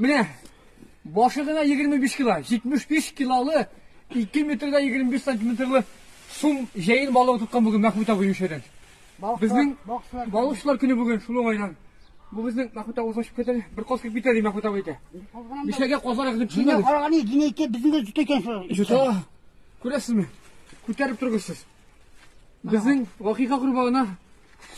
Менә башы гына 25 кило, 75 килолы, 2 метрда 25 сантиметрлы сум җәен балыгы тоткан бүген Мәхмүт абый Мишәдән. Безнең балыкчылар көне бүген шул уңайдан. Бу безнең Мәхмүт абый узып китә, бер каз килеп китә ди Мәхмүт абый әйтә. Мишәгә казлар кызып Динә төшмәде. караган и, Динә ике безнең дә җотә икән шул. Җота. Күрәсезме? Күтәреп торгызсыз. Безнең вакыйга корбанына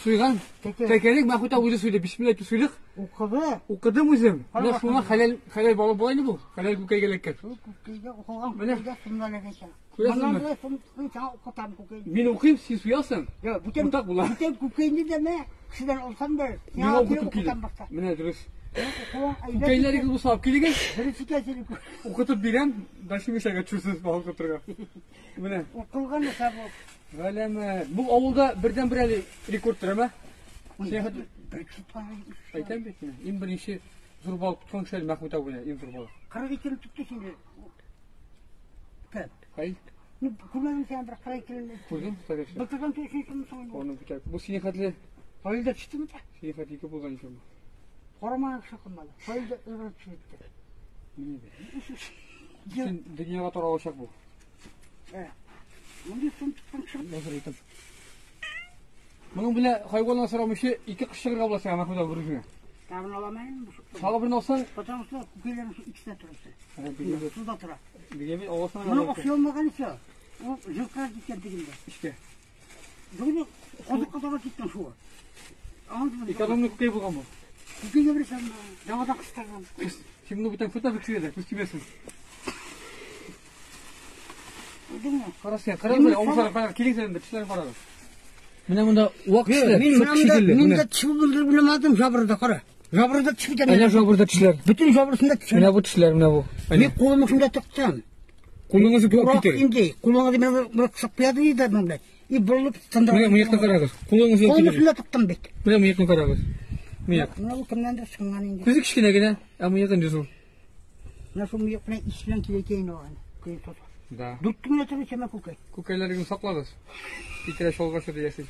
суйган Тәкә. тәкәлек Мәхмүт абый үзе суйды. Бисмилла әйтеп суйдык. Укыды. Укыдым үзем. Менә Карап шуңа хәләл хәләл балык була инде бу. Хәләл күкәйгә эләккән. Шул күкәйгә укылган Менә. күкәйгә сумнар эләгән. Күрәсезме? Моннан болай сум мин сиңа укытам күкәй. Мин укыйм, син суясың. Юк, бүтән Уртак була. бүтән күкәйне дә мә кешедән алсам да Миңа сиңа укытып укытам килде. башта. Менә дөрес. Укуың әйбәт. Күкәйләрегез булса алып килегез. Дөрес икән синең кү- Укытып бирәм, дальше Мишәгә төшерсез балык тотырга. Менә. Укылган нәрсә бу. Галәмәт. Бу авылда бердән-бер әле рекорд тора, ма? Син Бер кеше тоткан. әйтәм бит, менә, иң беренче зур балык тоткан кеше әле Мәхмүт абый, иң зур балык. 42 тотты сине. Кем? Хай, Ну, күрмәдем сен бер 42-ні. күрдем, конечно. Былтырдан төшен соң. Оны күтәреп. Бу синең хәтле, Фаилдә төштеме? синең хәтле ике булган икән бу. Карамаган кеше кылмады. Фаилдә ыргылып төште. Менә бит. Син дөньяга таралачак бу. Мондый сум тоткан кеше. Нәзер итеп. Моның белән хайваннар сорамыйча ике кыш чыгарга була сиңа Мәхмүт абый бер үзеңә. Тагын аламайм. Салы берне алсаң, Потому что күкәйләрнең шул икесе дә тора. бигә Суда тора. бигә аласың. Моны акча алмаган исә, ул җылкыга киткән дигәндә. Эшкә. Бүген казыкка таба киткән шул. Аңладыңмы? Ике адамның күкәй булган бу. Күкәйгә берсен яңадан кыстырган. Син моны бүтән фото кешегә дә күз тимәсен. Күрдеңме? Кара син, кара син, авызларын кара, килегез әле, тешләрен карагыз. Менә монда вак тешләр, Мин чүп шикелле. мин дә төшеп белдереп белмәдем, жабырда кара. Жабырда төшеп китә. Әнә жабырда тешләр. Бөтен жабырсында төшә. Менә бу тешләр, менә бу. Мин кулымны шунда тыктым. Кулыңызны күп Урак китер. инде, кулыңа мен бер кысып куяды иде мен белән. И борылып тындырып. Менә мыекны карагыз. Кулыңызны Кулымны китер. шунда тыктым бит. Менә мыекны карагыз. Мыек. Менә бу кемнәндер чыккан инде. Күзе кечкенә генә, ә мыегы инде зур. Менә шул мыек белән ис белән килә икән инде аны. Күкәй тота. Да. Дүрт көн ятып эчәм күкәй. Күкәйләрегезне саклагыз. Китерә чалгашы диясез.